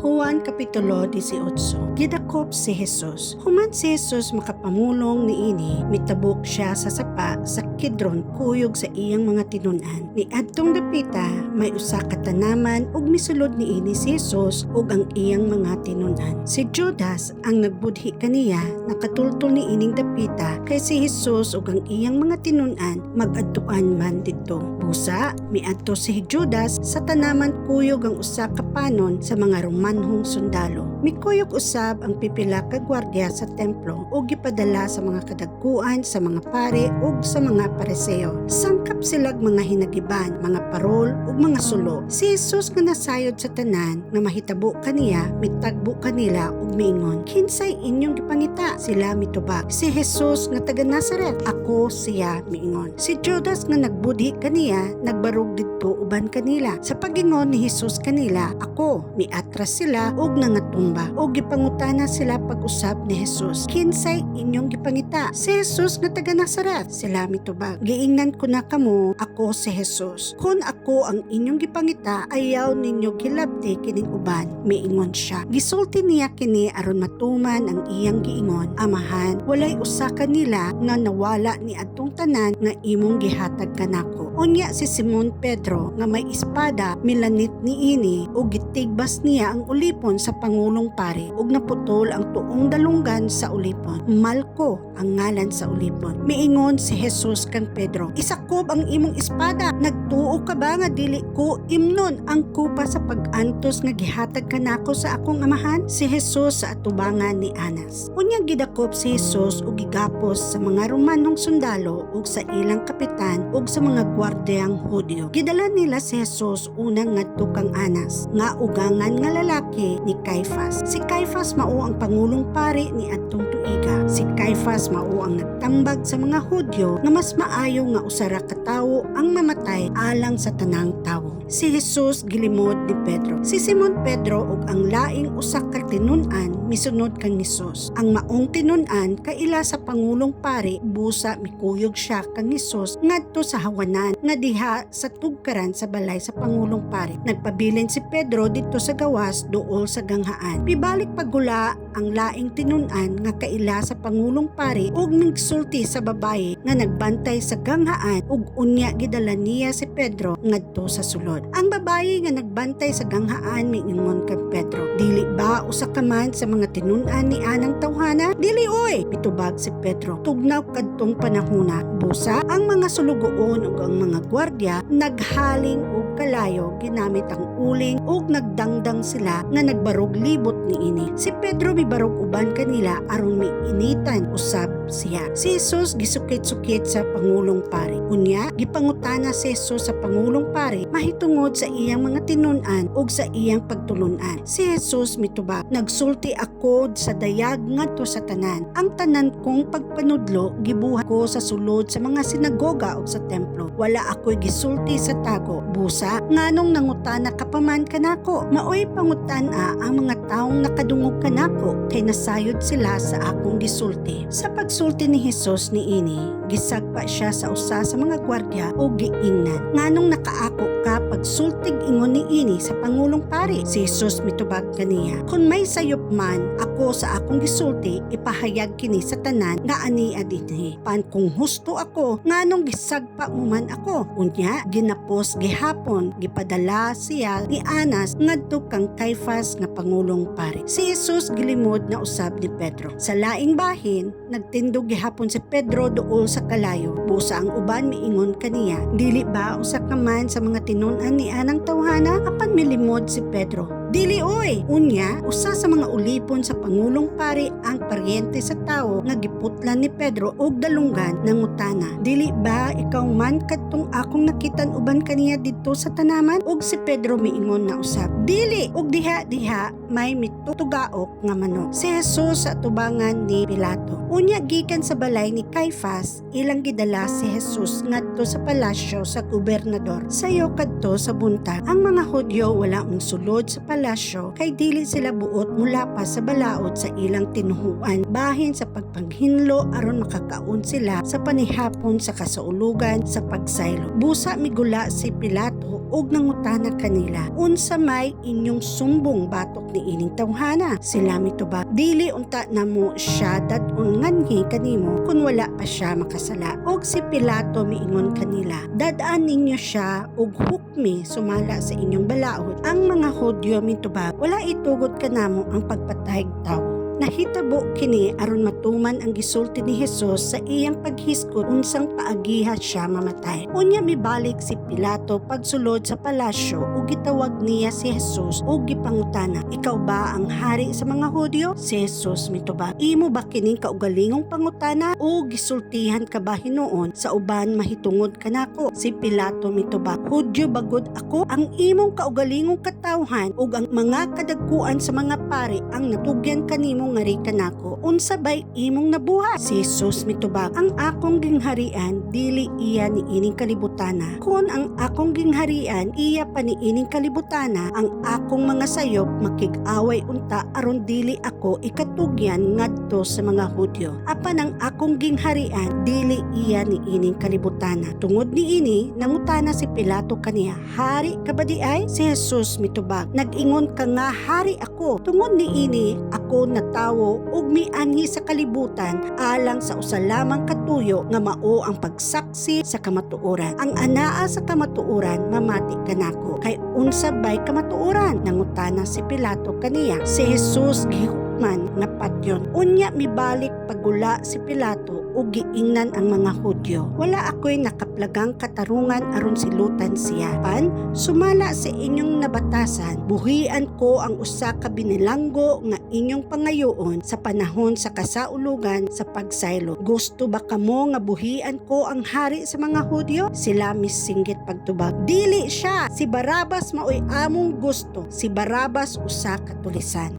Juan Kapitulo 18. Gidakop si Jesus. Human si Jesus makapamulong niini, mitabok siya sa sapa sa Kidron kuyog sa iyang mga tinun-an. Ni adtong dapita may usa ka tanaman ug misulod niini si Jesus ug ang iyang mga tinun-an. Si Judas ang nagbudhi kaniya nakatultol niining dapita kay si Jesus ug ang iyang mga tinun-an magadtuan man didto. Busa miadto si Judas sa tanaman kuyog ang usa ka panon sa mga Romanhong sundalo. Mikuyog usab ang pipila ka gwardiya sa templo ug gipadala sa mga kadagkuan sa mga pare ug sa mga Pariseo. Sangkap silag mga hinagiban, mga parol ug mga sulo. Si Jesus nga nasayod sa tanan nga mahitabo kaniya, mitagbo kanila ug miingon, "Kinsay inyong gipangita?" Sila mitubag, "Si Jesus nga taga Nazaret." "Ako siya," miingon. Si Judas nga nagbudhi kaniya nagbarog didto uban kanila. Sa pagingon ni Jesus kanila, "Ako," miatras sila ug nangatumba ug gipangutana sila pag-usab ni Jesus, "Kinsay inyong gipangita?" "Si Jesus nga taga Nazaret," sila mitubag. "Giingnan ko na kamo, ako si Jesus. Kung ako ang inyong gipangita, ayaw ninyo gilabti kining uban," miingon siya. Gisulti niya kini aron matuman ang iyang giingon, "Amahan, walay usa kanila nga nawala ni adtong tanan nga imong gihatag kanako." Unya si Simon Pedro nga may espada milanit niini ug gitigbas niya ang ulipon sa pangulong pare ug naputol ang tuong dalunggan sa ulipon. Malco ang ngalan sa ulipon. Miingon si Jesus kang Pedro, "Isakob ang imong espada. Nagtuo ka ba nga dili ko imnon ang kupa sa pag-antos nga gihatag kanako sa akong Amahan?" Si Jesus sa atubangan ni Anas. Unya gidakop si Jesus ug gigapos sa mga Romanong sundalo ug sa ilang kapitan ug sa mga gwardiyang Hudyo. Gidala nila si Jesus unang ngadto kang Anas, nga ugangan nga lalaki ni Caiphas. Si Caiphas mao ang pangulong pari ni adtong tuiga. Si Caiphas mao ang nagtambag sa mga Hudyo nga mas maayo nga usa ra ka tawo ang mamatay alang sa tanang tawo. Si Jesus gilimod ni Pedro. Si Simon Pedro ug ang laing usa ka tinun-an misunod kang Hesus. Ang maong tinun-an kaila sa pangulong pari. Busa mikuyog siya kang Hesus ngadto sa hawanan nga diha sa tugkaran sa balay sa pangulong pari. Nagpabilin si Pedro didto sa gawas duol sa ganghaan. Mibalik paggula ang laing tinun-an nga kaila sa pangulong pari ug nagsulti sa babaye nga nagbantay sa ganghaan ug unya gidala niya si Pedro ngadto sa sulod. Ang babaye nga nagbantay sa ganghaan miingon kang Pedro, "Dili ba usa ka man sa mga tinun-an ni anang tawhana?" "Dili oy," mitubag si Pedro. Tugnaw kadtong panahona. Busa ang mga sulugoon ug ang mga gwardiya naghaling og kalayo ginamit ang uling ug nagdangdang sila nga nagbarog libot niini. Si Pedro mibarog uban kanila aron miinitan usab siya. Si Jesus gisukit-sukit sa pangulong pari. Unya gipangutana si Jesus sa pangulong pari mahitungod sa iyang mga tinun-an ug sa iyang pagtulun-an. Si Jesus mitubag, "Nagsulti ako sa dayag ngadto sa tanan. Ang tanan kong pagpanudlo gibuhat ko sa sulod sa mga sinagoga ug sa templo. Wala ako'y gisulti sa tago. Busa nganong nangutana ka pa man kanako? Maoy pangutan-a ang mga taong nakadungog kanako kay nasayod sila sa akong gisulti." Sa pagsulti ni Jesus niini, gisagpa siya sa usa sa mga gwardiya ug giingnan, "Nganong nakaako ka pagsultig ingon niini sa pangulong pari?" Si Jesus mitubag kaniya, "Kung may sayop man ako sa akong gisulti, ipahayag kini sa tanan nga ania dinhi. Pan kung husto ako, nganong gisagpa mo man ako?" Unya ginapos gihapon, gipadala siya ni Anas ngadto kang Caiphas nga pangulong pari. Si Jesus gilimod na usab ni Pedro. Sa laing bahin, nagtindog gihapon si Pedro duol sa kalayo. Busa ang uban miingon kaniya, "Dili ba usa ka man sa mga tinun-an ni anang tawhana?" Apan milimod si Pedro, "Dili oy." Unya, usa sa mga ulipon sa pangulong pari, ang paryente sa tawo nga giputlan ni Pedro og dalunggan, nangutana, "Dili ba ikaw man kadtong akong nakitan uban kaniya didto sa tanaman?" Ug si Pedro miingon na usab, "Dili." Ug diha diha may mitugaok nga manok. Si Jesus sa atubangan ni Pilato. Unya gikan sa balay ni Caiphas, ilang gidala si Jesus ngadto sa palasyo sa gobernador. Sayo kadto sa buntag, ang mga Hudyo wala sulod sa palasyo kay dili sila buot mulapas sa balaod sa ilang tinuhuan bahin sa pagpanghinlo aron makakaon sila sa panihapon sa kasaulugan sa pagsaylo. Busa migula si Pilato ug nangutana kanila, "Unsa may inyong sumbong batok ni ining tawhana?" Sila mitubag, "Dili unta namo siya dad-on nganhi kanimo kung wala pa siya makasala." Og si Pilato miingon kanila, "Dad-a ninyo siya ug hukmi sumala sa inyong balaod." Ang mga Hudyo mitubag, "Wala itugot kanamo ang pagpatay og tawo." Nahitabo kini aron matuman ang gisulti ni Jesus sa iyang paghisgot unsang paagiha siya mamatay. Unya mibalik si Pilato pagsulod sa palasyo ug gitawag niya si Jesus ug gipangutana, "Ikaw ba ang hari sa mga Hudyo?" Si Jesus mitubag, "Imo ba kining kaugalingong pangutana o gisultihan ka ba hinuon sa uban mahitungod kanako?" Si Pilato mitubag, "Hudyo ba gud ako? Ang imong kaugalingong katawhan ug ang mga kadagkuan sa mga pari ang natugyan kanimo ngari kanako. Unsa bay imong nabuhat?" Si Jesus mitubag, "Ang akong gingharian dili iya ni ining kalibutana. Kung ang akong gingharian iya pa ni ining kalibutana, ang akong mga sayop makig-away unta aron dili ako ikatugyan ngadto sa mga Hudyo. Apan ang akong gingharian dili iya ni ining kalibutana." Tungod niini, nangutana si Pilato kaniya, "Hari ka ba diay?" Si Jesus mitubag, "Nag-ingon ka nga hari ako. Tungod niini ako natawo ug mianhi sa kalibutan alang sa usa lamang katuyo nga mao ang pagsaksi sa kamatuoran. Ang anaa sa kamatuoran mamati kanako." "Kay unsa bay kamatuoran?" nangutana si Pilato kaniya. Si Jesus gihukman nga patyon. Unya mibalik pagula si Pilato ug giingnan ang mga Hudyo, "Wala ako'y nakaplagang katarungan aron silutan siya. Apan sumala sa inyong nabatasan, buhian ko ang usa ka binilanggo nga inyong pangayoon sa panahon sa kasaulugan sa pagsaylo. Gusto ba kamo nga buhian ko ang hari sa mga Hudyo?" Sila misinggit pagtubag, "Dili siya! Si Barabas maoy among gusto." Si Barabas usa ka tulisan.